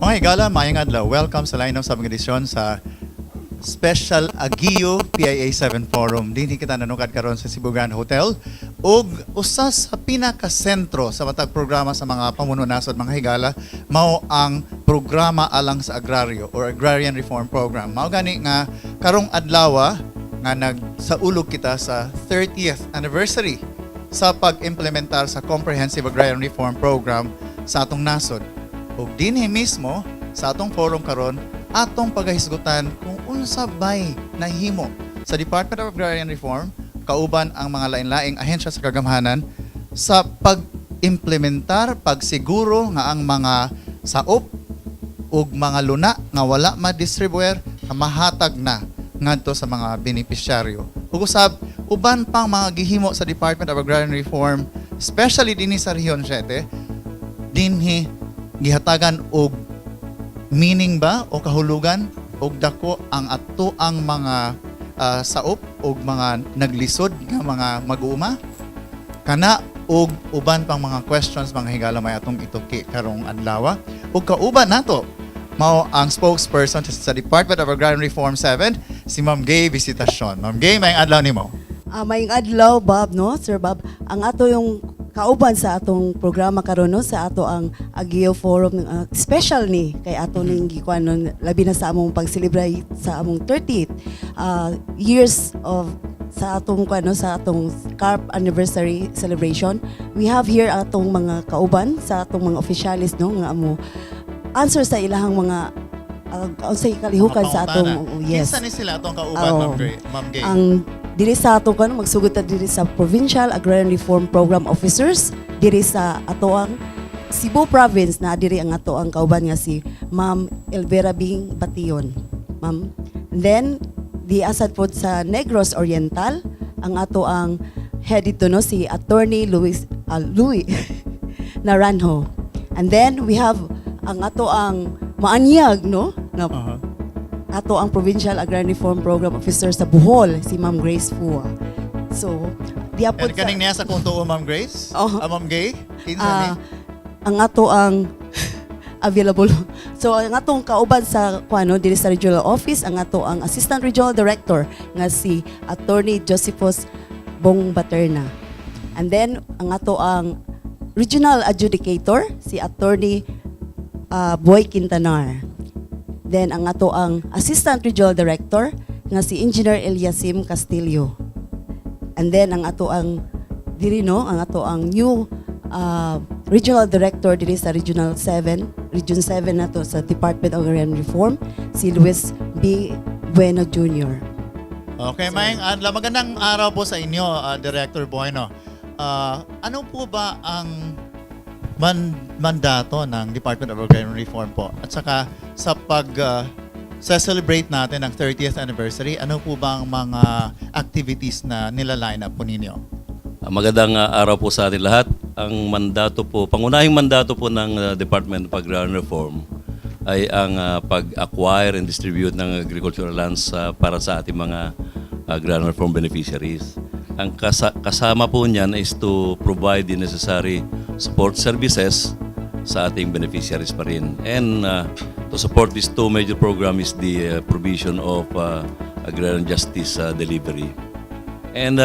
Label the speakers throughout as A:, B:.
A: Mga higala, maayong adlaw. Welcome sa line sa mga edisyon sa Special Aguio PIA 7 Forum. Dinhi kita nanukad karon sa Cebu Grand Hotel ug usa sa pinakasentro sa matag programa sa mga pamuno nasod, mga higala, mao ang programa alang sa agraryo or Agrarian Reform Program. Mao gani nga karong adlaw nga nagsaulog kita sa 30th anniversary sa pag-implementar sa Comprehensive Agrarian Reform Program sa atong nasod. Ug dinhi mismo sa atong forum karon, atong pagahisgutan kung unsa bay nahimo sa Department of Agrarian Reform kauban ang mga lain-laing ahensya sa kagamhanan sa pag-implementar, pagsiguro nga ang mga saop ug mga luna nga wala ma-distribuer nga mahatag na ngadto sa mga benepisyaryo. Ug usab uban pang mga gihimo sa Department of Agrarian Reform, especially dinhi sa Rehiyon 7, dinhi gihatagan og meaning ba o kahulugan og dako ang ato ang mga saop og mga naglisod nga mga mag-uuma kana og uban pang mga questions, mga higala, may atong ituki karong adlaw. Ug kauban nato mao ang spokesperson sa Department of Agrarian Reform 7, si Ma'am Gay Visitacion. Ma'am Gay, maayong adlaw nimo.
B: Maayong adlaw, Bob, no? Sir Bob, ang ato yung kauban sa atong programa karon, no, sa ato ang Aguio Forum, special ni kay ato ning gikuan nun, labi na sa among pag-celebrate sa among 30th years of sa atong kuan, no, sa atong CARP anniversary celebration. We have here atong mga kauban sa atong mga officials, no, nga amo answer sa ilahang mga unsay kalihukan
A: Mga
B: sa atong
A: pangutana.
B: Oh, yes.
A: Kinsa ni sila atong kauban,
B: Oo.
A: Ma'am Gay? Ma'am Gay?
B: Ang diri sa atong kuno, magsugod ta diri sa Provincial Agrarian Reform Program Officers diri sa atoang Cebu Province na diri ang ato ang kauban nga si Ma'am Elvera Bing Bation. Ma'am. And then di asad pod sa Negros Oriental ang ato ang head dito, no, si Attorney Luis Louis Naranjo. And then we have ang ato ang maanyag, no, nga ato ang Provincial Agrarian Reform Program Officer sa Bohol, si Ma'am Grace Fua. So, di
A: And
B: apod sa,
A: kaning niya sa kung tuo, Ma'am Grace?
B: Oh.
A: Ah, Ma'am Gay? Kinsa ni?
B: Ang ato ang available. So, ang atong kauban sa kuano diri sa regional office, ang ato ang Assistant Regional Director nga si Attorney Josephus Bong Baterna. And then ang ato ang Regional Adjudicator si Attorney Boy Quintanar. Then ang ato ang Assistant Regional Director nga si Engineer Eliasim Castillo. And then ang ato ang diri, no, ang ato ang new Regional Director diri sa Regional 7, Region 7 na to sa Department of Agrarian Reform, si Luis B. Bueno Jr.
A: Okay, maayong adlaw. Magandang araw po sa inyo, Director Bueno. Ano po ba ang mandato ng Department of Agrarian Reform po? At saka sa pag sa celebrate natin ang 30th anniversary, ano po ba ang mga activities na nila-line up po ninyo?
C: Magandang araw po sa atin lahat. Ang mandato po, pangunahing mandato po ng Department of Agrarian Reform ay ang pag-acquire and distribute ng agricultural lands para sa ating mga agrarian reform beneficiaries. Ang kasama po niyan is to provide the necessary support services sa ating beneficiaries pa rin. And to support these two major programs is the provision of agrarian justice delivery. And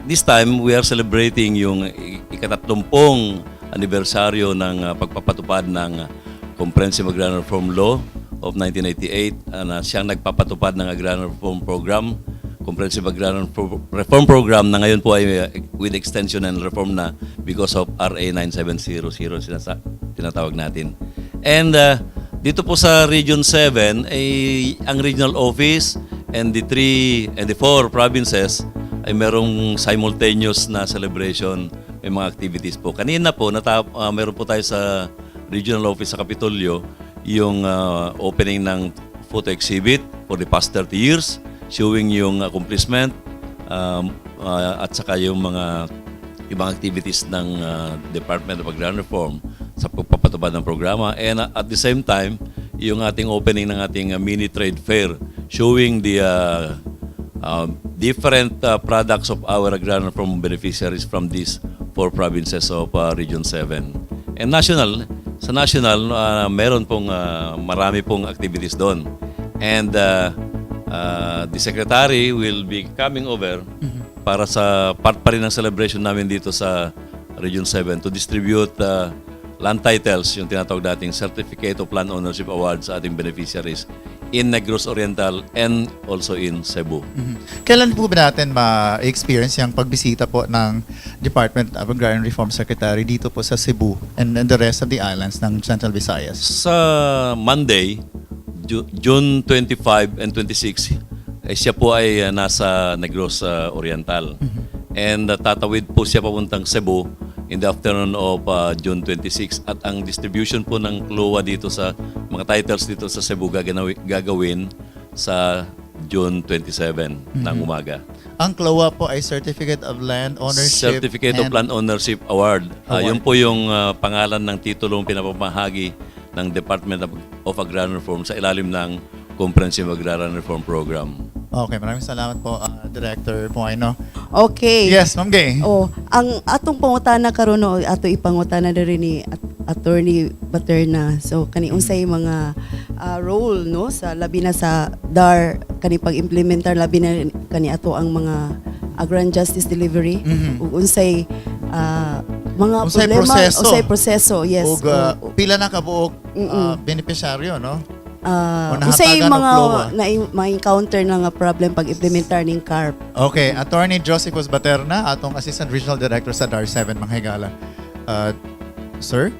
C: this time, we are celebrating yung ikatatlumpung anibersaryo ng pagpapatupad ng Comprehensive Agrarian Reform Law of 1988 na siyang nagpapatupad ng Agrarian Reform Program, Comprehensive Agrarian Reform Program na ngayon po ay with extension and reform na because of RA 9700 tinatawag natin. And dito po sa Region 7 ay ang regional office and the three and the four provinces ay merong simultaneous na celebration, may mga activities po. Kanina po, meron po tayo sa regional office sa Kapitolyo, yung opening ng photo exhibit for the past 30 years showing yung accomplishment at saka yung mga ibang activities ng Department of Agrarian Reform sa pagpapatupad ng programa. And at the same time, yung ating opening ng ating mini trade fair showing the different products of our agrarian reform beneficiaries from these four provinces of Region 7. And national, sa national, meron pong marami pong activities doon. And the secretary will be coming over para sa part pa rin ng celebration namin dito sa Region 7 to distribute land titles, yung tinatawag nating Certificate of Land Ownership Award sa ating beneficiaries in Negros Oriental and also in Cebu.
A: Kailan po ba natin ma-experience yung pagbisita po ng Department of Agrarian Reform Secretary dito po sa Cebu and the rest of the islands ng Central Visayas?
C: Sa Monday, June 25 and 26, eh, siya po ay nasa Negros Oriental. And tatawid po siya papuntang Cebu in the afternoon of June 26. At ang distribution po ng CLOA dito sa mga titles dito sa Cebu gagawin sa June 27 ng umaga.
A: Ang CLOA po ay Certificate of Land Ownership.
C: Certificate of Land Ownership Award.
A: Award.
C: Yun po yung pangalan ng titulong pinapamahagi ng Department of Agrarian Reform sa ilalim ng Comprehensive Agrarian Reform Program.
A: Okay, maraming salamat po, Director Bueno.
B: Okay.
A: Yes, Ma'am Gay.
B: Oh, ang atong pangutana karon, no, ato ipangutana diri ni Attorney Baterna. So kani unsay mga role, no, sa labi na sa DAR kani pag-implementar, labi na kani ato ang mga agrarian justice delivery ug unsay mga
A: Unsay
B: problema,
A: proseso.
B: Unsay proseso, yes.
A: Ug pila na kabuok benepisyaryo, no? O
B: Unsay
A: nahatagan og
B: mga
A: CLOA?
B: Na ma-encounter na nga problem pag-implementar ning CARP?
A: Okay, Attorney Josephus Baterna, atong Assistant Regional Director sa DAR 7, mga higala. Sir?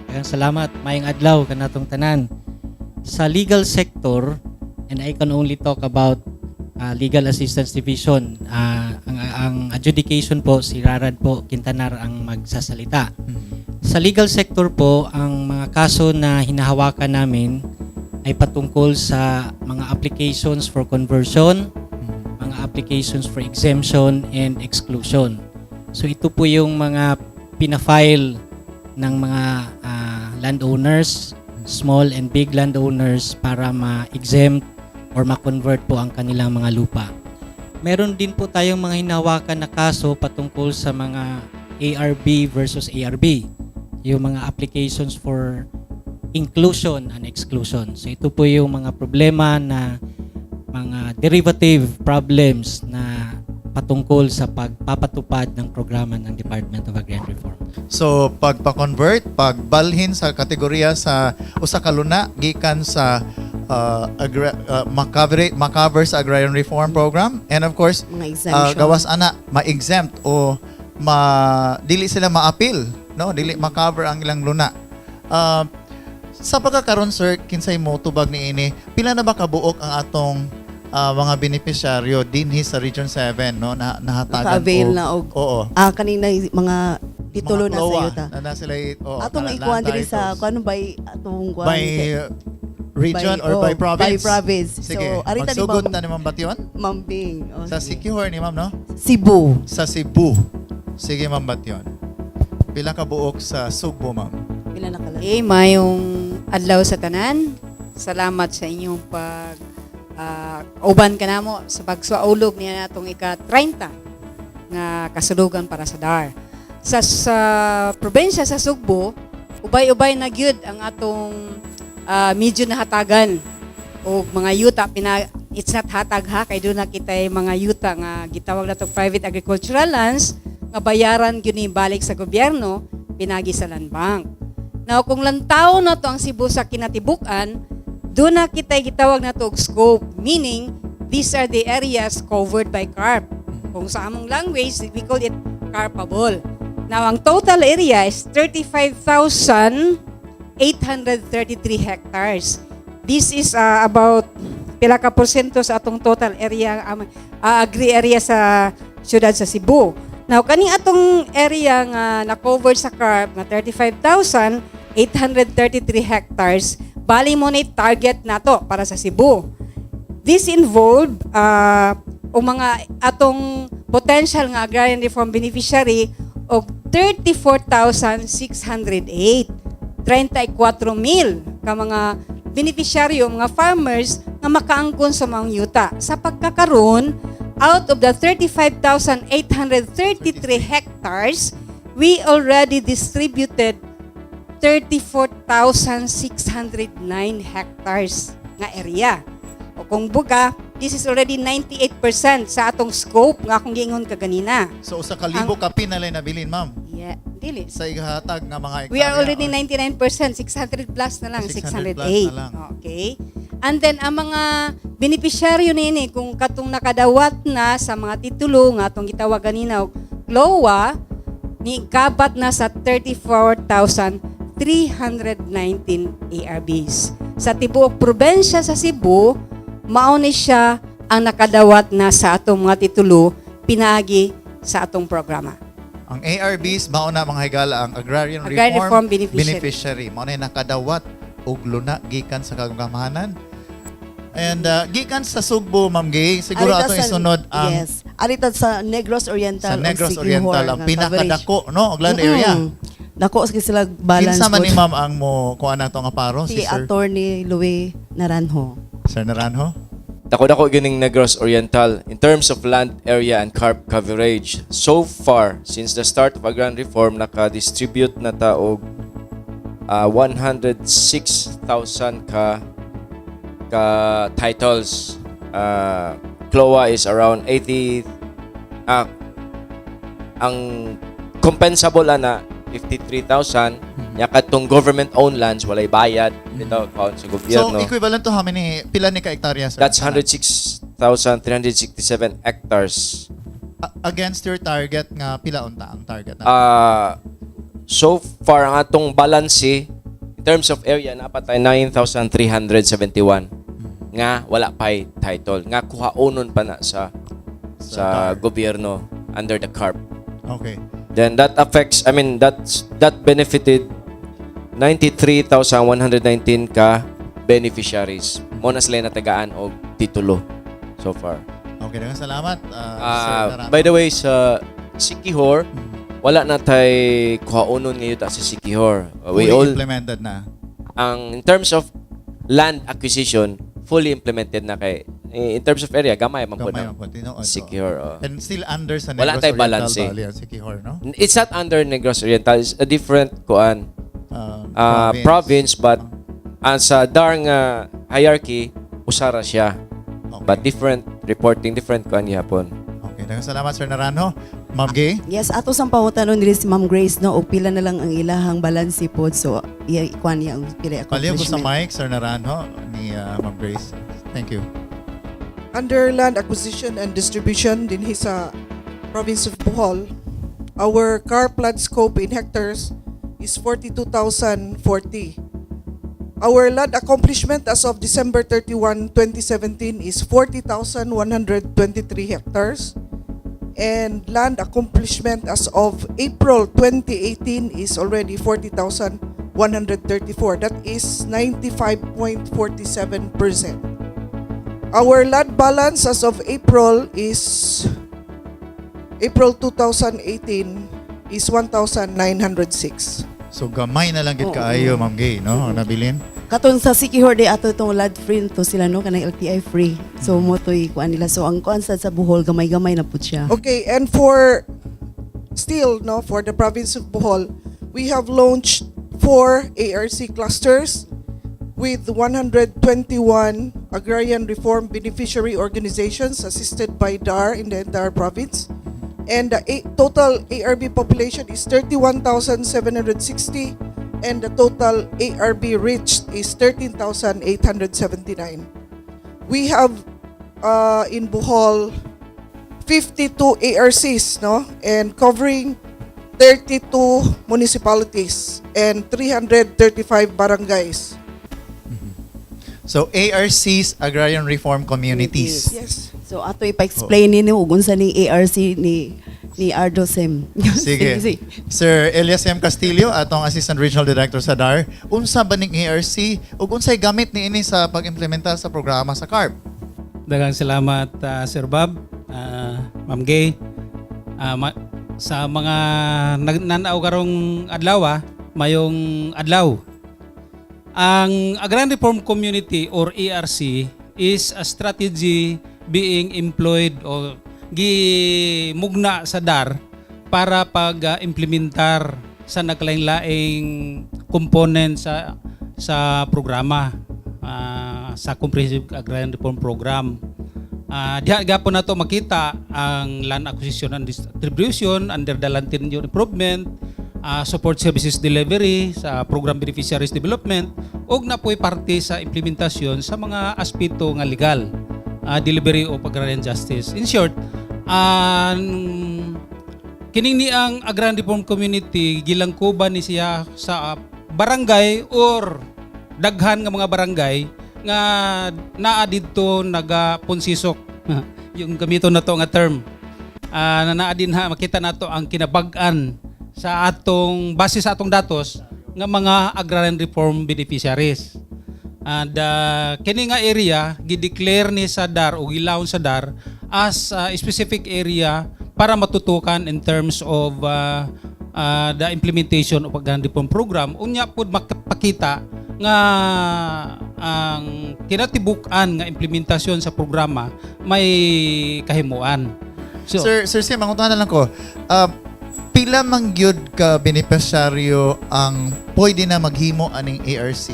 D: Daghang salamat. Maayong adlaw kanatong tanan. Sa legal sector, and I can only talk about Legal Assistance Division, ang adjudication po, si Rarad po, Quintanar ang magsasalita. Sa legal sector po, ang mga kaso na hinahawakan namin ay patungkol sa mga applications for conversion, mga applications for exemption and exclusion. So ito po yung mga pina-file ng mga landowners, small and big landowners, para ma-exempt or ma-convert po ang kanilang mga lupa. Meron din po tayong mga hinahawakan na kaso patungkol sa mga ARB versus ARB, yung mga applications for inclusion and exclusion. So ito po yung mga problema na mga derivative problems na patungkol sa pagpapatupad ng programa ng Department of Agrarian Reform.
A: So, pagpa-convert, pagbalhin sa kategorya sa usa ka luna gikan sa makover sa Agrarian Reform Program and of course
B: Mga exemption.
A: Gawas ana ma-exempt o ma dili sila ma-appeal, no, dili ma-cover ang ilang luna. Sa pagkakaron, sir, kinsay mo tubag niini, pila na ba kabuok ang atong mga benepisyaryo dinhi sa Region 7, no, na nahatagan
B: Naka-avail na og
A: oo
B: Kaning na mga titulo
A: mga
B: na sa
A: CLOA,
B: yuta.
A: Na sila oo,
B: Atong
A: na-
B: ikuan
A: land
B: diri sa
A: titles.
B: kuan by atong kuan
A: By region
B: by-
A: or
B: oh,
A: by province?
B: By province.
A: Sige,
B: So, arita ni
A: magsugod
B: Ma'am
A: na ni Ma'am Bation.
B: Ma'am Bing. Oh,
A: Sa
B: sige.
A: Siquijor ni Ma'am, no?
B: Cebu.
A: Sa Cebu. Sige, Ma'am Bation. Pila ka buok sa Sugbo, Ma'am?
B: Pila na kalan?
E: Okay, mayong adlaw sa tanan. Salamat sa inyong pag uban kanamo sa pagsuaulog niya natong ika-30 nga kasulugan para sa DAR. Sa probinsya sa Sugbo, ubay-ubay na gyud ang atong medyo nahatagan og mga yuta pina. It's not hatag ha, kay duna kitay mga yuta nga gitawag nato private agricultural lands nga bayaran gyud ni balik sa gobyerno pinagi sa land bank. Now kung lantaw na to ang Cebu sa kinatibuk-an, duna kitay gitawag nato og scope, meaning these are the areas covered by CARP. Kung sa among language, we call it CARPable. Now ang total area is 35,833 hectares. This is about pila ka porsyento sa atong total area agri area sa siyudad sa Cebu. Now kaning atong area nga na-cover sa CARP nga 35,833 hectares. Bali mao na target nato para sa Cebu. This involved o mga atong potential nga agrarian reform beneficiary og 34,608. 34 mil ka mga beneficiaryo, mga farmers nga makaangkon sa mga yuta. Sa pagkakaroon, out of the 35,833 hectares, we already distributed 34,609 hectares nga area. O kung buga, this is already 98% sa atong scope nga akong giingon kaganina.
A: So usa ka libo kapin na lang nabilin, ma'am,
E: Yeah, dili.
A: sa ihatag nga mga
E: We are
A: hektarya
E: already
A: or-
E: 99%, 600 plus na lang,
A: 600
E: 608.
A: plus na lang.
E: Okay. And then ang mga benepisyaryo nini kung katong nakadawat na sa mga titulo nga atong gitawag ganina og CLOA, ni kabat na sa 34,319 ARBs. Sa tibuok probensya sa Cebu, mao ni siya ang nakadawat na sa atong mga titulo pinaagi sa atong programa.
A: Ang ARBs, mao na, mga higala, ang Agrarian
E: Agrarian
A: Reform,
E: Reform Beneficiary.
A: Beneficiary. Mao na yung nakadawat og luna gikan sa kagamhanan. And gikan sa Sugbo, Ma'am Gay, siguro
B: Arita
A: ato isunod ang
B: Yes. Arita sa Negros Oriental
A: sa
B: ug
A: Negros
B: Siquijor
A: Oriental, ang
B: nga
A: pinakadako, no, og land
B: coverage.
A: area.
B: Dako sa sila balance.
A: Kinsa man
B: po.
A: ni ma'am ang mo kuan nato nga paro
B: Si
A: si Sir
B: Attorney Louis Naranjo.
A: Sir Naranjo?
F: Dako-dako gining Negros Oriental in terms of land area and CARP coverage. So far, since the start of agrarian reform, naka-distribute na ta og 106,000 ka titles. CLOA is around 80, ang compensable ana 53,000 nya katong government owned lands walay bayad bitaw count sa
A: So
F: gobyerno.
A: equivalent to how many, pila ni ka hektarya, sir?
F: That's 106,367 hectares.
A: Against your target nga pila unta ang target na?
F: So far, ang atong balance in terms of area, naa pa tay 9,371 nga wala pa'y title nga kuhaonon pa na sa
A: DAR.
F: gobyerno under the CARP.
A: Okay.
F: Then that affects, I mean, that benefited 93,119 ka beneficiaries. Mao na sila natagaan og titulo so far.
A: Okay, daghang salamat, Sir Naranjo.
F: By the way, sa Siquijor, wala na tay kuhaonon ngayon ta sa Siquijor. We
A: Fully
F: all
A: implemented na.
F: Ang in terms of land acquisition, fully implemented na kay in terms of area gamay man pud
A: Gamay
F: ang
A: man pud, tinuod.
F: Siquijor. Oh.
A: And still under sa
F: Wala
A: Negros
F: tay
A: Oriental
F: balance eh.
A: Valley ang Siquijor, no?
F: It's not under Negros Oriental, it's a different kuan province, but ang sa DAR nga hierarchy usara siya. But different reporting, different kuan gihapon.
A: Okay, daghang salamat, Sir Naranjo. Ma'am Gay?
B: Yes, ato sang pangutanon diri si Ma'am Grace, no, og pila na lang ang ilahang balance pod, so iya ikuan niya ang pila
A: Paliw ko sa
B: accomplishment.
A: mic, Sir Naranjo, ni Ma'am Grace. Thank you.
G: Under land acquisition and distribution dinhi sa province of Bohol, our CARP land scope in hectares is 42,040. Our land accomplishment as of December 31, 2017 is 40,123 hectares. And land accomplishment as of April 2018 is already 40,134. That is 95.47%. Our land balance as of April 2018 is 1,906.
A: So gamay na lang gid
B: Oo.
A: kaayo, Ma'am Gay, no? Ang nabilin.
B: Katong sa Siquijor di ato itong land free to sila, no, kanang LTI free. So mao to'y kuan nila. So ang kuan sad sa Bohol gamay-gamay na pud siya.
G: Okay, and for still no for the province of Bohol, we have launched four ARC clusters with 121 agrarian reform beneficiary organizations assisted by DAR in the entire province. And the total ARB population is 31,760 and the total ARB reached is 13,879. We have in Bohol 52 ARCs, no? And covering 32 municipalities and 335 barangays.
A: So ARCs, Agrarian Reform Communities.
G: Yes.
B: So ato ipa-explain ninyo ug unsa ning ARC ni Ni Ardo Sem.
A: Sige.
B: Sige.
A: Sir Elias M. Castillo, atong Assistant Regional Director sa DAR, unsa ba ning ARC ug unsay gamit niini sa pag-implementar sa programa sa CARP?
H: Daghang salamat, Sir Bob, Ma'am Gay. Sa mga nanaw karong adlaw, mayong adlaw. Ang Agrarian Reform Community or ARC is a strategy being employed o gimugna sa DAR para pag-implementar sa nagkalain-laing component sa sa programa, sa Comprehensive Agrarian Reform Program. Diha gapon nato makita ang land acquisition and distribution under the land tenure improvement, support services delivery sa program beneficiaries development ug napoy parte sa implementasyon sa mga aspeto nga legal, delivery of agrarian justice. In short, ang kining ni ang Agrarian Reform Community gilangkuban ni siya sa barangay or daghan nga mga barangay nga naa didto nagapunsisok, yung gamiton na to nga term, na naa din ha makita nato ang kinabag-an sa atong base sa atong datos nga mga agrarian reform beneficiaries. And kini nga area gideclare ni sa DAR o gilawon sa DAR as specific area para matutukan in terms of the implementation of agrarian reform program, unya pud makapakita nga ang kinatibuk-an nga implementasyon sa programa may kahimuan. So,
A: Sir Sim, ang na lang ko. Pila man gyud ka benepisyaryo ang pwede na maghimo aning ARC?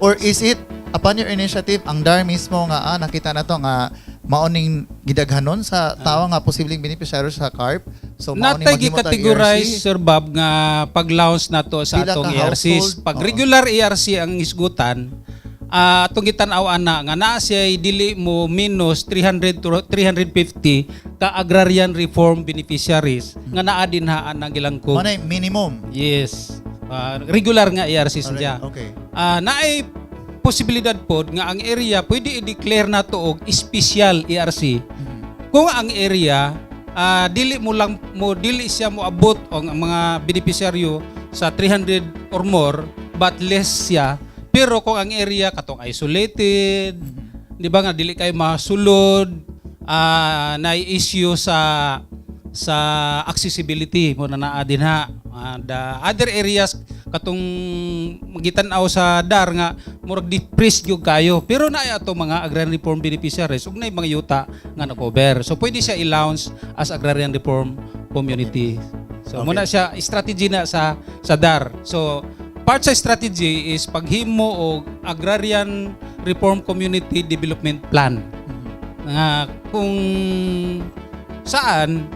A: Or is it upon your initiative ang DAR mismo nga nakita na to nga maoning gidaghanon sa tawo nga posibleng benepisyaryo sa CARP? So maoning
H: Natay
A: maghimo tag
H: gi-categorize,
A: ARC?
H: Sir Bob, nga pag-launch nato sa
A: Pila
H: atong
A: ka
H: ARCs.
A: household?
H: Pag
A: Oo.
H: regular ARC ang hisgutan, atong gitan-aw ana nga naa siya dili mo minus 300 to 350 ka agrarian reform beneficiaries nga naa din ha ang gilangkob.
A: Mao na yung minimum.
H: Yes. Regular nga ARCs niya. Naay posibilidad pod nga ang area pwede i-declare nato og special ARC. Kung ang area dili mo lang mo dili siya mo abot ang mga benepisyaryo sa 300 or more but less siya, pero kung ang area katong isolated, di ba, nga dili kay masulod, na issue sa sa accessibility mo na naa din ha. And other areas katong magitan-aw sa DAR nga murag depressed gyud kayo pero naay ato mga agrarian reform beneficiaries ug naay mga yuta nga na-cover, so pwede siya i-launch as agrarian reform community. So muna siya strategy na sa sa DAR. So part sa strategy is paghimo og agrarian reform community development plan nga kung saan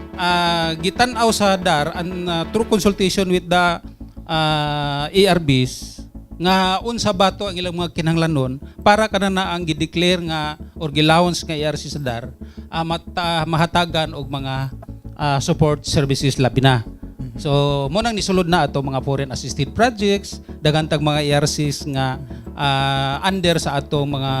H: gitan-aw sa DAR and through consultation with the ARBs nga unsa ba to ang ilang mga kinahanglanon para kana na ang gideclare nga or gilaunch nga ARC sa DAR mahatagan og mga support services labi na. So mo nang nisulod na ato mga foreign assisted projects, daghan tag mga ARCs nga under sa atong mga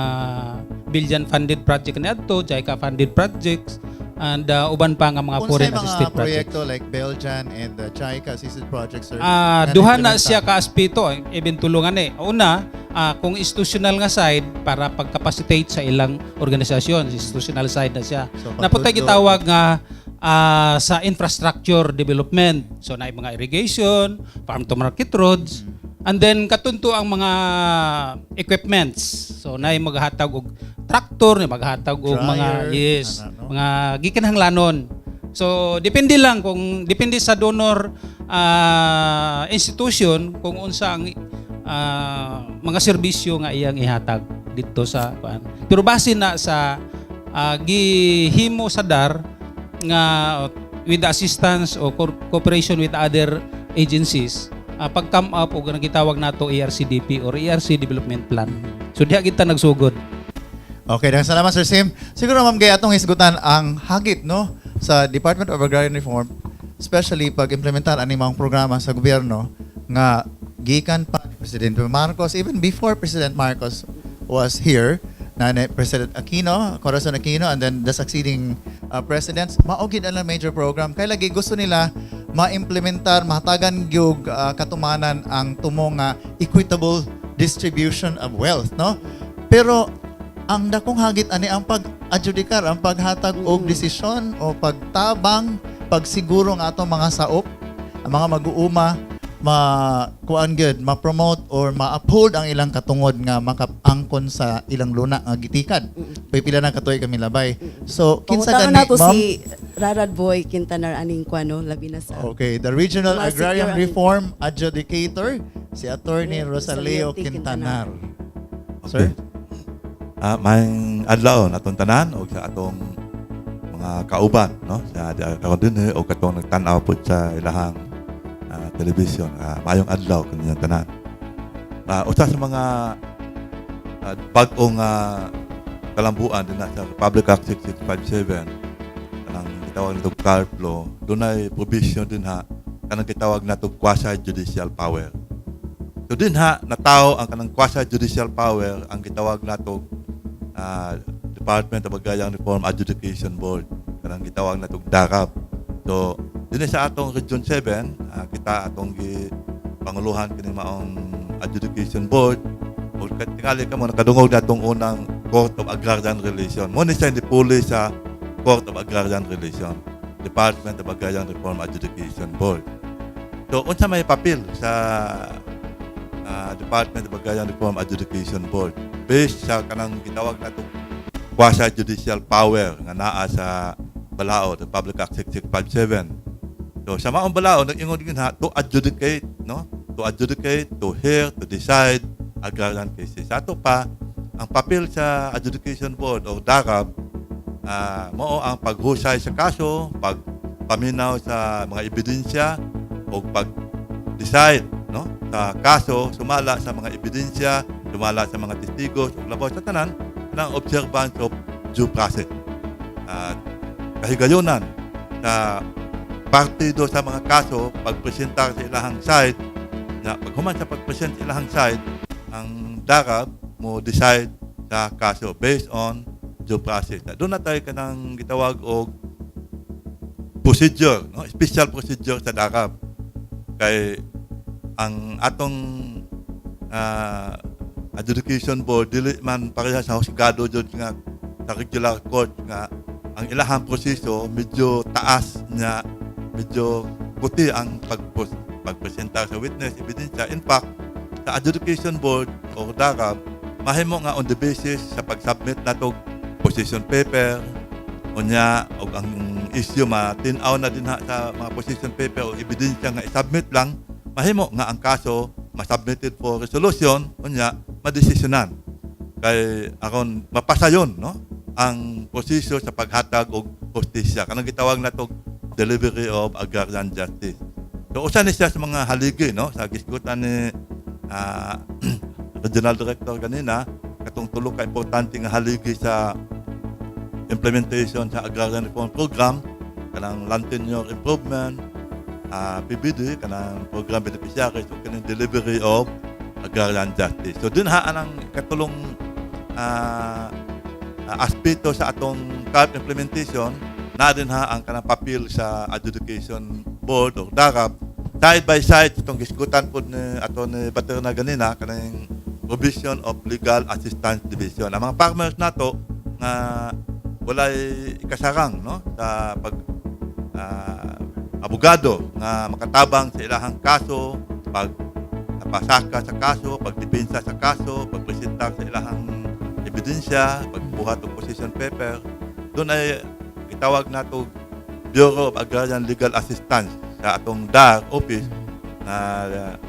H: Belgian funded project niadto, JICA funded projects and uban pa nga mga
A: Unsay
H: foreign
A: mga
H: assisted projects.
A: proyekto like Belgian and the JICA assisted projects, sir, nga
H: Duha na
A: na-implementa?
H: siya ka aspeto, even tulungan eh. Una, kung institutional nga side para pag-capacitate sa ilang organisasyon, institutional side na siya.
A: So,
H: Naputay
A: pagtudlo.
H: gitawag nga sa infrastructure development. So na mga irrigation, farm to market roads, and then katunto ang mga equipments. So naay maghatag og tractor, naay maghatag og mga
A: Dryer,
H: yes,
A: ano, no?
H: mga gikinahanglanon. So depende lang kung depende sa donor institution kung unsa ang mga serbisyo nga iyang ihatag dito sa kuan. Pero base na sa gihimo sa DAR nga with the assistance o cooperation with other agencies, pag come up og ang gitawag nato ARCDP or ARC Development Plan. So diha kita nagsugod.
A: Okay, daghang salamat, Sir Sim. Siguro, Ma'am Gay, atong hisgutan ang hagit, no, sa Department of Agrarian Reform, especially pag implementar ani mga programa sa gobyerno nga gikan pa ni President Marcos, even before President Marcos was here. Na ni President Aquino, Corazon Aquino, and then the succeeding presidents, mao gid ang major program. Kay lagi gusto nila ma-implementar, mahatagan gyud katumanan ang tumong nga equitable distribution of wealth, no? Pero ang dakong hagit ani ang pag-adjudikar, ang paghatag og desisyon o pagtabang, pagsiguro nga atong mga saop, ang mga mag-uuma ma kuan gyud, ma-promote or ma-uphold ang ilang katungod nga makaangkon sa ilang luna nga gitikad. Pila na katuig kami labay. So kinsa
B: Pangutana
A: gani,
B: nato
A: ma'am?
B: si Rarad Boy Quintanar aning kuano, labi na sa
A: Okay, the Regional
B: Mga
A: Agrarian
B: secure
A: Reform Adjudicator, si Attorney Rosaleo
B: Rosaleo T.
A: Quintanar. Sir?
I: Maayong adlaw natong tanan og sa atong mga kauban, no, sa karon dinhi o katong nagtan-aw pod sa ilahang television. Maayong adlaw kaninyong tanan. Usa sa mga bag-ong kalambuan din na sa Republic Act 6657, kanang gitawag nato CARP law, dunay provision din ha kanang gitawag nato quasi judicial power. So din ha natawo ang kanang quasi judicial power, ang gitawag nato Department of Agrarian Reform Adjudication Board, kanang gitawag nato DARAB. So dinhi sa atong Region 7, kita atong gi panguluhan kini maong adjudication board ug tingali kamo nakadungog natong unang Court of Agrarian Relation. Mo ni siya puli sa Court of Agrarian Relation, Department of Agrarian Reform Adjudication Board. So unsa may papel sa Department of Agrarian Reform Adjudication Board based sa kanang gitawag nato quasi judicial power nga naa sa balaod, Republic Act 6657? So sa maong balaod nag-ingon gyud ha to adjudicate, no, to adjudicate, to hear, to decide agrarian cases. Sa ato pa, ang papel sa adjudication board o DARAB, mao ang paghusay sa kaso, pagpaminaw sa mga ebidensya o pag-decide, no, sa kaso sumala sa mga ebidensya, sumala sa mga testigo ug labaw sa tanan ng observance of due process. At kahigayunan sa partido sa mga kaso pagpresentar sa ilahang side na paghuman sa pagpresent sa ilahang side, ang DARAB mo decide sa kaso based on due process. Doon na tayo kanang gitawag og procedure, no? Special procedure sa DARAB. Kay ang atong adjudication board dili man pareha sa husgado jud nga sa regular court nga ang ilahang proseso medyo taas nga medyo puti ang pagpresentar sa witness, ebidensya. In fact, sa adjudication board o DARAB, mahimo nga on the basis sa pag-submit nato position paper, unya og ang issue matin-aw na din ha sa mga position paper o ebidensya nga i-submit lang, mahimo nga ang kaso masubmitted for resolution, unya madesisyonan kay aron mapasayon, no, ang proseso sa paghatag og hustisya, kanang gitawag nato delivery of agrarian justice. So usa ni siya sa mga haligi, no, sa gisgutan ni regional director ganina, katong tulo ka importante nga haligi sa implementation sa agrarian reform program, kanang land tenure improvement, PBD, kanang program beneficiaries ug kanang delivery of agrarian justice. So dun ha ang katulong aspeto sa atong CARP implementation na din ha ang kanang papel sa adjudication board o DARAB side by side itong gisgutan po ni ato ni Baterna ganina, kanang provision of legal assistance division. Ang mga farmers nato nga walay ikasarang, no, sa pag abogado nga makatabang sa ilahang kaso, pag napasaka sa kaso, pagdepensa sa kaso, pagpresentar sa ilahang ebidensya, pagbuhat og position paper, doon ay gitawag nato Bureau of Agrarian Legal Assistance sa atong DAR office na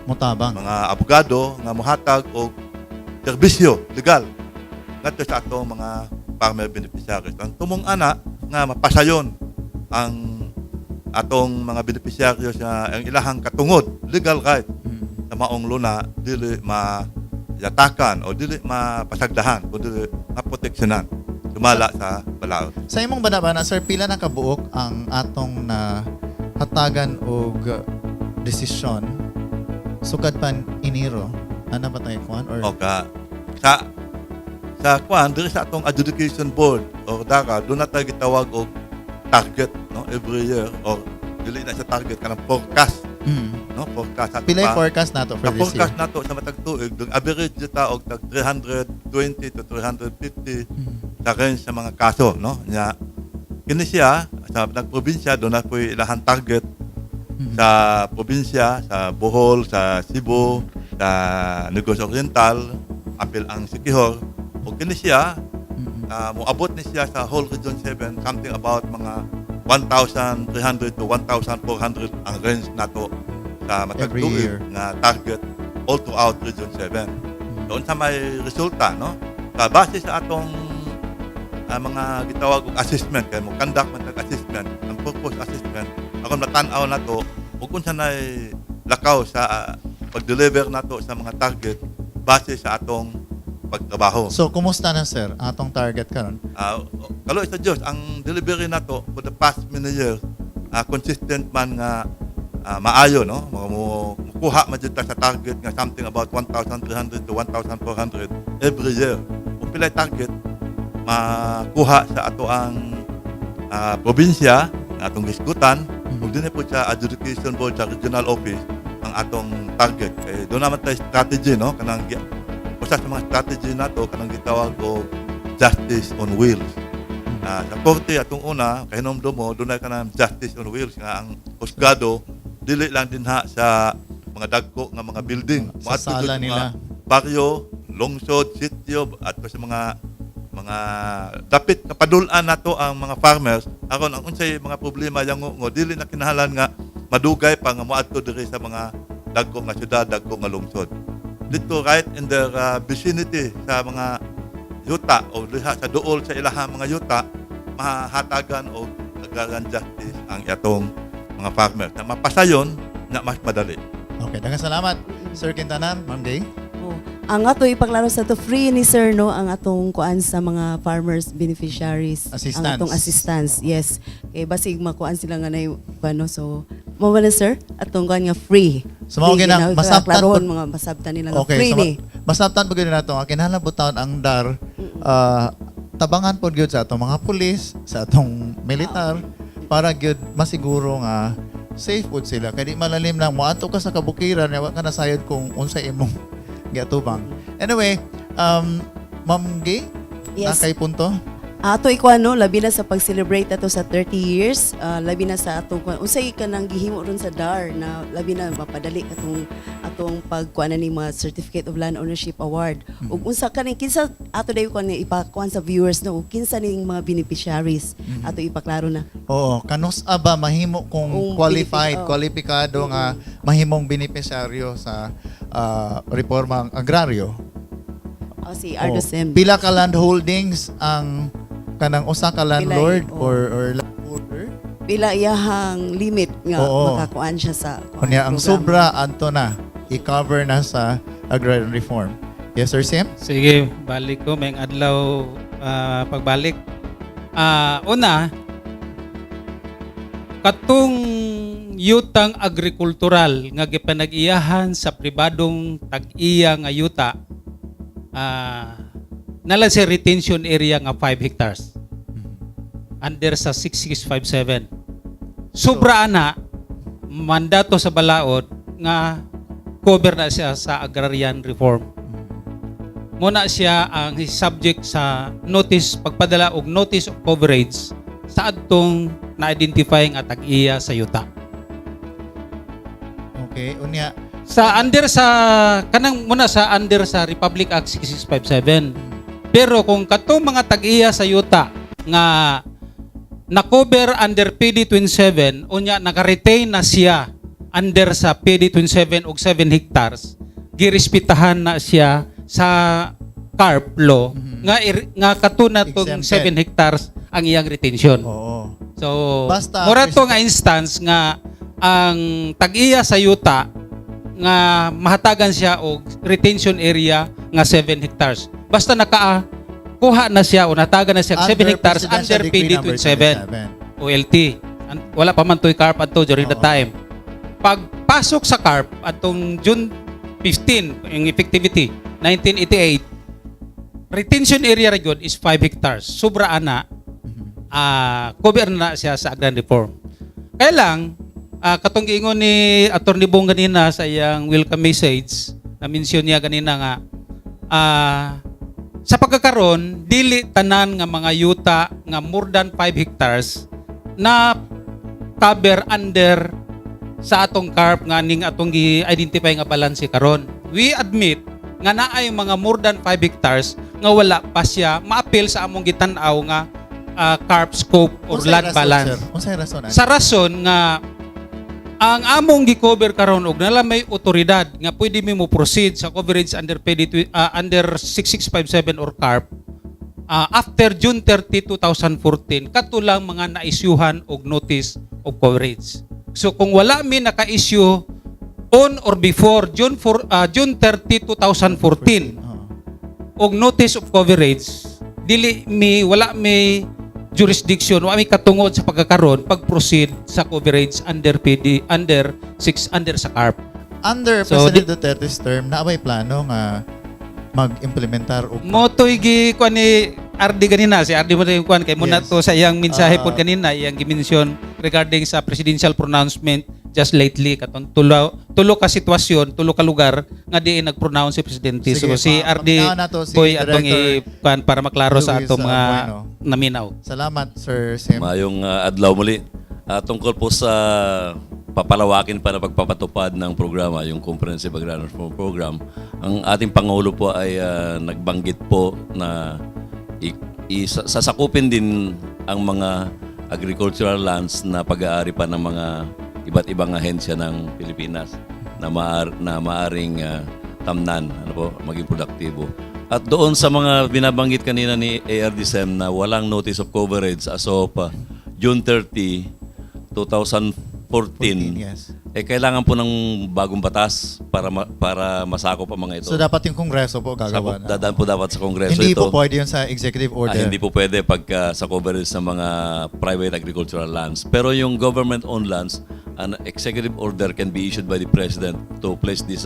A: Mutabang.
I: Mga abogado nga mohatag og serbisyo legal ngadto sa atong mga farmer beneficiaries. Ang tumong ana nga mapasayon ang atong mga beneficiaryos sa ang ilahang katungod, legal right sa maong luna dili mayatakan o dili mapasagdahan o dili maproteksyonan sumala sa balaod.
A: Sa imong banabana, sir, pila na kabuok ang atong na hatagan og desisyon sukad pa Enero? Ano ba tayo kuan or
I: Okay. Sa Sa kuan diri sa atong adjudication board or DARA, duna tay gitawag og target, no, every year, or dili na sa target, kanang forecast, no, forecast ato
A: Pilay
I: pa.
A: forecast nato for
I: Sa
A: this year?
I: Forecast nato sa matag tuig, dung average ta og tag 320 to 350 sa range sa mga kaso, no. Nya kini siya sa nagprobinsya, duna po'y ilahang target sa probinsya, sa Bohol, sa Cebu, sa Negros Oriental, apil ang Siquijor. O kini siya, moabot ni siya sa whole Region 7, something about mga 1,300 to 1,400 ang range nato sa matag
A: Every
I: tuig
A: year.
I: nga target all throughout Region 7. Doon sa may resulta, no? Sa base sa atong mga gitawag og assessment, kay mo conduct man tag assessment, ang purpose assessment aron matan-aw nato ug unsa nay lakaw sa pag-deliver nato sa mga target base sa atong pagtrabaho.
A: So, kumusta na, sir, atong target karon?
I: Kalo sa Diyos, ang delivery nato for the past many years, consistent man nga maayo, no? Mo mukuha man jud ta sa target nga something about 1,300 to 1,400 every year. Kung pilay target makuha sa ato ang probinsya, ang atong hisgutan, ug dinhi po sa adjudication board sa regional office ang atong target. Eh, duna man tay strategy, no? Kanang usa sa mga strategy nato, kanang gitawag og justice on wheels. Sa korte atong una, kahinomdom mo, dunay kanang justice on wheels nga ang husgado dili lang dinha sa mga dagko nga mga building.
A: Sa
I: Moadto
A: sala
I: jud sa
A: nila.
I: mga baryo, lungsod, sitio, at sa mga dapit nga padul-an nato ang mga farmers aron ang unsay mga problema yang ngo dili na kinahanglan nga madugay pa nga moadto diri sa mga dagko nga syudad, dagko nga lungsod. Dito right in their vicinity sa mga yuta o diha sa duol sa ilahang mga yuta, mahatagan og agrarian justice ang atong mga farmers na mapasayon na mas madali.
A: Okay, daghang salamat, Sir Quintanar, Ma'am Gay.
B: Oh. Ang ato ipaklaro sa to, free ni sir, no, ang atong kuan sa mga farmers beneficiaries.
A: Assistance.
B: Ang atong assistance, yes. Kay basig makuan sila nga nay kuan, no, so mao ba na, sir, atong kuan nga free.
A: So, mao
B: Free
A: gina-
B: gina-
A: masabtan
B: klarohon
A: po-
B: mga masabtan nila nga
A: Okay,
B: free
A: so
B: ni.
A: masabtan po gyud nato nga kinahanglan butawon ang DAR, tabangan pod gyud sa atong mga pulis, sa atong militar para gyud masiguro nga safe pod sila. Kay di malalim lang moadto ka sa kabukiran, wa ka nasayod kung unsa imong giatubang. Anyway, Ma'am Gay,
B: Yes.
A: na kay punto?
B: Ato ikuan, no, labi na sa pag-celebrate ato sa 30 years, labi na sa atong kuan unsay kanang gihimo ron sa DAR na labi na mapadali atong atong pagkuan ni mga Certificate of Land Ownership Award. Ug unsa kaning kinsa ato dayon kuan nga ipakuan sa viewers, no, ug kinsa ning mga beneficiaries, ato ipaklaro na.
A: Oo, kanus-a ba mahimo kung
B: Kung
A: qualified,
B: oh.
A: kwalipikado nga mahimong benepisyaryo sa reformang agraryo?
B: O si Ardo
A: Oh,
B: Sim.
A: pila ka land holdings ang kanang usa ka landlord
B: oh.
A: or landholder?
B: Pila iyahang limit nga makakuan siya sa kuan,
A: Unya ang
B: programa.
A: sobra adto na i-cover na sa agrarian reform. Yes, Sir Sim?
H: Sige, balik ko. May adlaw pagbalik. Una, katong yutang agrikultural nga gipanag-iyahan sa pribadong tag-iya nga yuta, nala sa retention area nga 5 hectares under sa 6657. Sobra ana, mandato sa balaod nga cover na siya sa agrarian reform. Muna siya ang subject sa notice, pagpadala og notice of coverage sa adtong na-identify nga tag-iya sa yuta.
A: Okay, unya
H: Sa under sa kanang muna sa under sa Republic Act 6657. Pero kung katong mga tag-iya sa yuta nga na-cover under PD 27, unya naka-retain na siya under sa PD 27 og 7 hectares, girespetahan na siya sa CARP law nga katuna tong
A: Exempted.
H: 7 hectares ang iyang retention. So,
A: Basta,
H: mura to nga instance nga ang tag-iya sa yuta nga mahatagan siya og retention area nga 7 hectares. Basta naka kuha na siya o natagan na siya og 7
A: Under
H: hectares
A: Presidential
H: under
A: Decree
H: PD
A: number
H: 27 OLT. Wala pa man to'y CARP adto during the time. Pagpasok sa CARP atong June 15 yung effectivity 1988, Retention area ra gyud is 5 hectares. Sobra ana, cover na siya sa agrarian reform. Kaya lang, katong giingon ni Attorney Bong ganina sa iyang welcome message, na mention niya ganina nga sa pagkakaron dili tanan nga mga yuta nga more than 5 hectares na cover under sa atong CARP nga ning atong gi-identify nga balance karon. We admit nga naay mga more than 5 hectares nga wala pa siya maapil sa among gitan-aw nga CARP scope or
A: Unsay
H: land
A: rason,
H: balance.
A: sir? Unsay rason ani?
H: Sa rason nga ang among gi-cover karon og nala may otoridad nga pwede mi mo proceed sa coverage under PD under 6657 or CARP after June 30, 2014, kato lang mga na-issuehan og notice of coverage. So kung wala mi naka-issue on or before June 4, June 30, 2014 og notice of coverage, dili mi wala mi jurisdiction, wala mi katungod sa pagkakaron pag-proceed sa coverage under PD under 6 under sa CARP.
A: Under
H: So,
A: President Duterte's term, naa bay plano nga mag-implementar og
H: Mao to'y gi kuan ni RD ganina, si RD mo yung kuan kay muna to sa iyang mensahe pod kanina, iyang gi-mention regarding sa presidential pronouncement just lately, katong tulo tulo ka sitwasyon, tulo ka lugar nga diin nag-pronounce si presidente.
A: Sige,
H: So si RD
A: paminaw na to si
H: Boy atong
A: Director
H: i kuan para maklaro sa
A: Luis,
H: atong mga
A: Bueno.
H: naminaw.
A: Salamat, Sir Sim.
C: Mayong adlaw muli. Tungkol po sa papalawakin pa na pagpapatupad ng programa, yung Comprehensive Agrarian Reform Program, ang ating Pangulo po ay nagbanggit po na sasakupin din ang mga agricultural lands na pag-aari pa ng mga iba't ibang ahensya ng Pilipinas na maaring tamnan, ano po, maging produktibo. At doon sa mga binabanggit kanina ni ARD Sem na walang notice of coverage as of June 30, 2014,
A: 14, yes.
C: eh kailangan po ng bagong batas para masakop ang mga ito.
A: So dapat yung Kongreso po gagawa na.
C: Dadaan po dapat sa Kongreso
A: Hindi
C: ito.
A: po pwede yun sa executive order.
C: Ah, hindi po pwede pagka sa coverage ng mga private agricultural lands. Pero yung government-owned lands, an executive order can be issued by the President to place these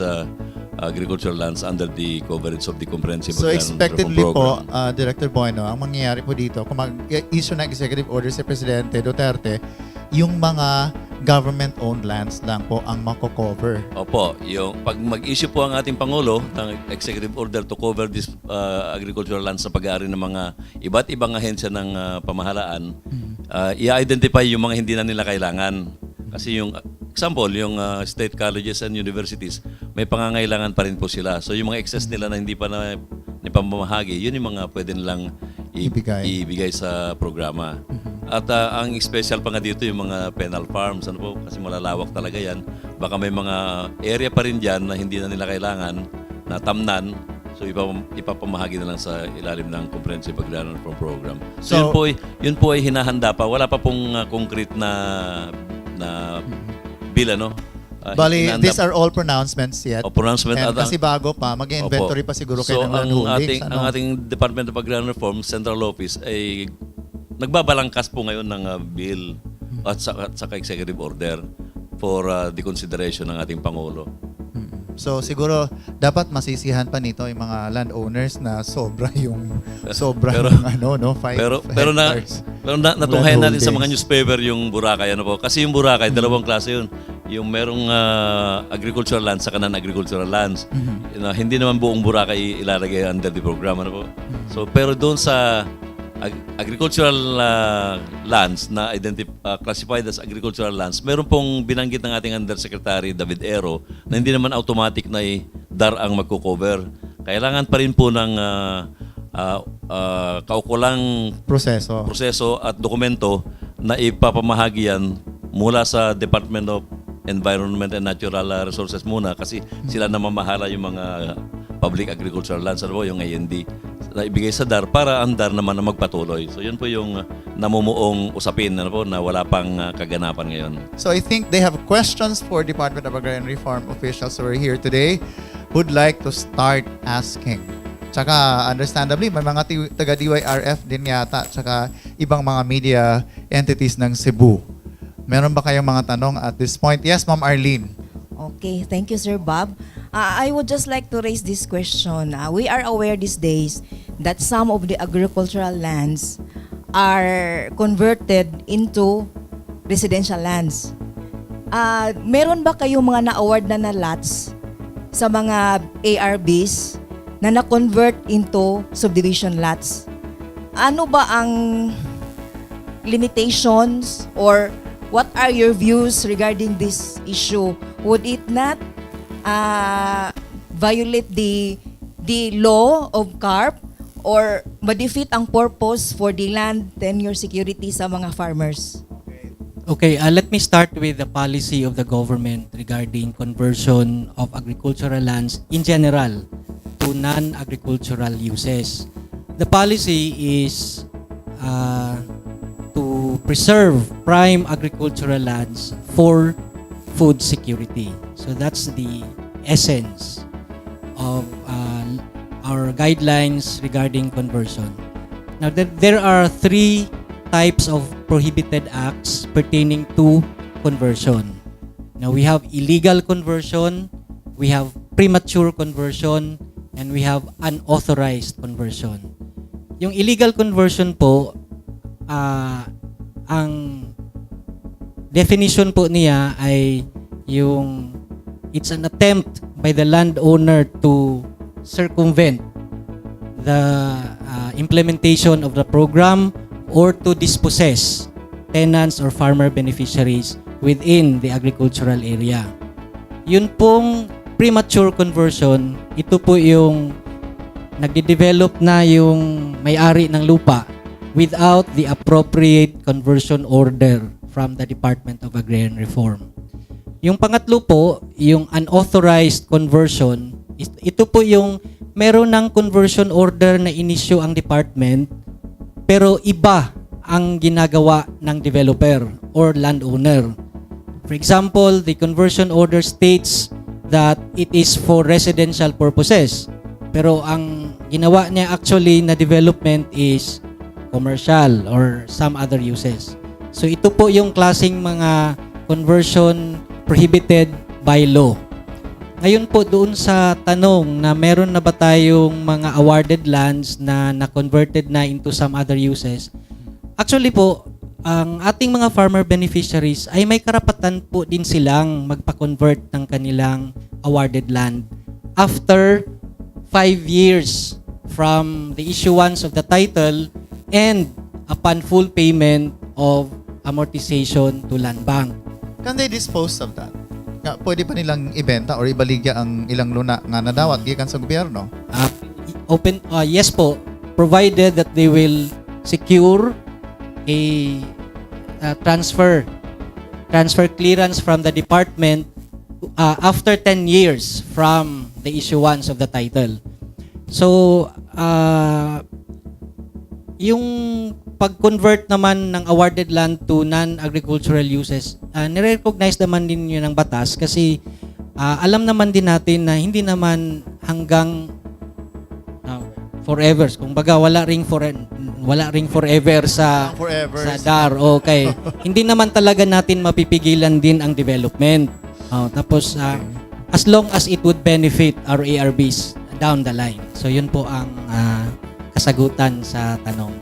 C: agricultural lands under the coverage of the Comprehensive
A: So
C: Agrarian
A: expectedly
C: Reform
A: po,
C: Program.
A: Director Bueno, ang mangyayari po dito, kung mag-issue ng executive order si Presidente Duterte, yung mga government-owned lands lang po ang mako-cover.
C: Opo, yung pag mag-issue po ang ating Pangulo ng executive order to cover this agricultural lands sa pag-aari ng mga iba't ibang ahensya ng pamahalaan, i-identify yung mga hindi na nila kailangan. Kasi yung example, yung state colleges and universities, may pangangailangan pa rin po sila. So yung mga excess nila na hindi pa na nipamamahagi, yun yung mga pwede nilang
A: Ibigay.
C: Ibigay sa programa. At ang special pa nga dito yung mga penal farms, ano po, kasi malalawak talaga yan. Baka may mga area pa rin dyan na hindi na nila kailangan, na tamnan, so ipapamahagi na lang sa ilalim ng Comprehensive Agrarian Reform Program. So, yun po ay hinahanda pa. Wala pa pong concrete na na bill, ano?
A: Bali,
C: hinahanda
A: these are all pronouncements yet.
C: O, pronouncement
A: And
C: at
A: kasi bago pa, mag-inventory
C: Opo.
A: pa siguro
C: So,
A: kayo ng land
C: ang
A: holdings.
C: ating,
A: ano?
C: ang ating Department of Agrarian Reform, Central Office, ay nagbabalangkas po ngayon ng bill at saka executive order for the consideration ng ating Pangulo.
A: So siguro dapat masisihan pa nito yung mga landowners na sobra yung sobra yung ano, no, 5
C: Pero na
A: hectares.
C: Pero na, natunghayan
A: Land
C: natin sa mga
A: holdings.
C: newspaper yung Boracay, ano po. Kasi yung Boracay, dalawang klase yun. Yung merong agricultural lands saka non-agricultural lands. Na hindi naman buong Boracay ilalagay under the program, ano po. So pero doon sa agricultural lands na classified as agricultural lands, meron pong binanggit ng ating Undersecretary David Ero na hindi naman automatic na DAR ang magko-cover. Kailangan pa rin po ng kaukulang
A: proseso.
C: Proseso at dokumento na ipapamahagi yan mula sa Department of Environment and Natural Resources muna kasi sila namamahala yung mga public agricultural lands, ano po, yung AND, na ibigay sa DAR para ang DAR naman na magpatuloy. So yun po yung namumuong usapin, ano po, na wala pang kaganapan ngayon.
A: So I think they have questions for Department of Agrarian Reform officials who are here today who'd like to start asking. Tsaka understandably, may mga taga DYRF din yata, tsaka ibang mga media entities ng Cebu. Meron ba kayong mga tanong at this point? Yes, Ma'am Arlene.
J: Okay, thank you, Sir Bob. I would just like to raise this question. We are aware these days that some of the agricultural lands are converted into residential lands. Meron ba kayong mga na-award na lots sa mga ARBs na na-convert into subdivision lots? Ano ba ang limitations or what are your views regarding this issue? Would it not violate the law of CARP or ma-defeat ang purpose for the land tenure security sa mga farmers?
D: Okay, let me start with the policy of the government regarding conversion of agricultural lands in general to non-agricultural uses. The policy is to preserve prime agricultural lands for food security. So that's the essence of our guidelines regarding conversion. Now, there are three types of prohibited acts pertaining to conversion. Now, we have illegal conversion, we have premature conversion, and we have unauthorized conversion. Yung illegal conversion po, ang definition po niya ay yung it's an attempt by the landowner to circumvent the implementation of the program or to dispossess tenants or farmer beneficiaries within the agricultural area. Yun pong premature conversion, ito po yung nagde-develop na yung may-ari ng lupa without the appropriate conversion order from the Department of Agrarian Reform. Yung pangatlo po, yung unauthorized conversion, ito po yung meron ng conversion order na inisyu ang department pero iba ang ginagawa ng developer or landowner. For example, the conversion order states that it is for residential purposes. Pero ang ginawa niya actually na development is commercial or some other uses. So ito po yung klaseng mga conversion prohibited by law. Ngayon po, doon sa tanong na meron na ba tayong mga awarded lands na na-converted na into some other uses, actually po, ang ating mga farmer beneficiaries ay may karapatan po din silang magpa-convert ng kanilang awarded land after 5 years from the issuance of the title and upon full payment of amortization to land bank.
A: Can they dispose of that? Nga, pwede pa nilang ibenta or ibaligya ang ilang luna nga nadawat gikan sa gobyerno?
D: Open yes po, provided that they will secure a transfer clearance from the department after 10 years from the issuance of the title. So yung pag-convert naman ng awarded land to non-agricultural uses, nire-recognize naman din yun ng batas kasi alam naman din natin na hindi naman hanggang forever. Kung baga wala ring forever sa
A: Forever.
D: Sa DAR. Okay. Hindi naman talaga natin mapipigilan din ang development. Oh, tapos as long as it would benefit our ARBs down the line. So yun po ang kasagutan sa tanong.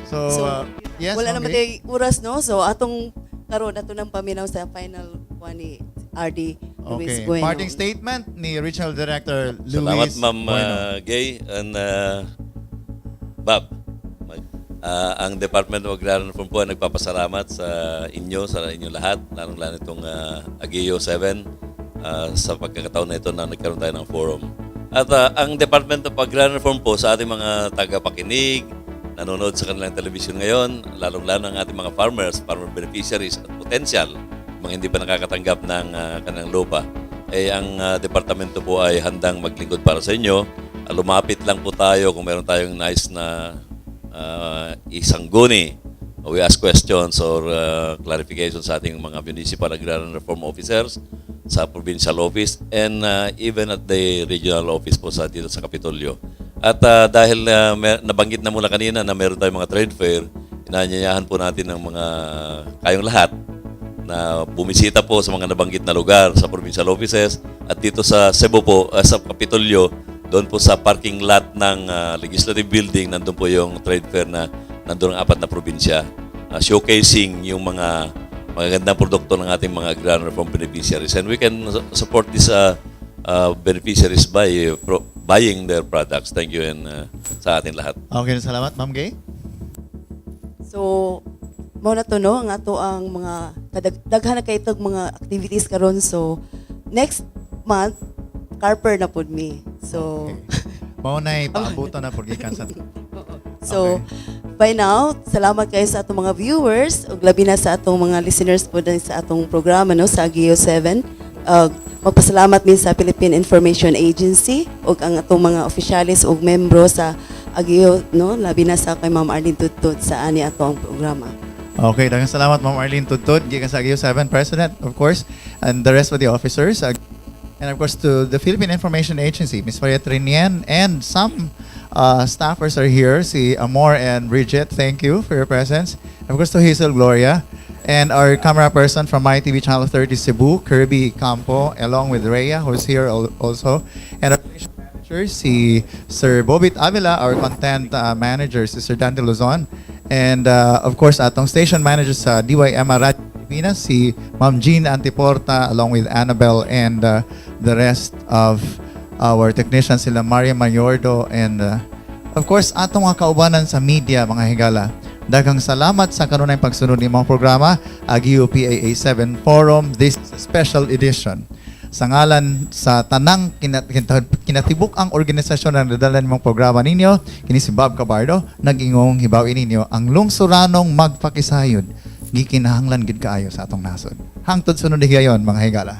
A: So,
B: So,
A: yes,
B: wala
A: Ma'am
B: naman
A: Gay?
B: tay oras, no? So atong karon ato nang paminaw sa final kuan ni RD Luis
A: Okay.
B: Bueno.
A: Parting statement ni Regional Director Luis
C: Salamat, Ma'am
A: Bueno.
C: Gay and Bob. Ang Department of Agrarian Reform po ay nagpapasalamat sa inyo, sa inyong lahat, lalong-lalo itong AGIO 7 sa pagkakataon na ito na nagkaroon tayo ng forum. At ang Department of Agrarian Reform po sa ating mga tagapakinig, nanonood sa kanilang television ngayon, lalong-lalo ang ating mga farmers, farmer beneficiaries at potential, mga hindi pa nakakatanggap ng kanilang lupa, eh ang departamento po ay handang maglingkod para sa inyo. Lumapit lang po tayo kung meron tayong nais na isangguni. We ask questions or clarification sa ating mga municipal agrarian reform officers sa provincial office and even at the regional office po sa dito sa Kapitolyo. At dahil nabanggit na muna kanina na meron tayong mga trade fair, inaanyayahan po natin ng mga kayong lahat na na bumisita po sa mga nabanggit na lugar sa provincial offices at dito sa Cebu po, sa Kapitolyo, doon po sa parking lot ng Legislative Building, nandun po yung trade fair na nandun ang apat na probinsya, showcasing yung mga magagandang produkto ng ating mga agrarian reform beneficiaries. And we can support these beneficiaries by buying their products. Thank you and sa atin lahat.
A: Okay, salamat, Ma'am Gay.
B: So, mao na to, no, ang ato ang mga daghan na kay itong mga activities karon. So, next month CARPER na pud mi. So,
A: Okay. Mao na paabuto na pud gikan sa
B: So, by now, salamat kayo sa atong mga viewers ug labi na sa atong mga listeners po din sa atong programa, no, sa Agio 7. Magpasalamat min sa Philippine Information Agency ug ang atong mga opisyalis ug membro sa Agio, no, labi na sa kay Ma'am Arlene Tudtud sa ani ato ang programa.
A: Okay, daghang salamat, Ma'am Arlene Tudtud, gikan sa Agio 7 President, of course, and the rest of the officers. And of course to the Philippine Information Agency, Ms. Maria Trinien, and some staffers are here, si Amor and Bridget, thank you for your presence. And of course to Hazel Gloria, and our camera person from MyTV Channel 30 Cebu, Kirby Campo, along with Rhea, who's here also. And our station manager, si Sir Bobit Avila, our content manager, si Sir Dante Luzon, and of course, atong station manager sa DYM Radio Pilipinas, si Ma'am Jean Antiporta, along with Annabel and the rest of our technicians, sila Maria Mayordo, and of course, atong mga kaubanan sa media, mga higala. Daghang salamat sa kanunay pagsunod ni mga programa, Agio PAA 7 Forum. This is a special edition. Sa ngalan sa tanang kinatibuk ang organisasyon na nadala nimong programa ninyo, kini si Bob Cabardo, nag-ingong hibawin ninyo ang lungsuranong magpakisayod. Gikinahanglan gid kaayo sa atong nasod. Hangtod sunod higayon, mga higala.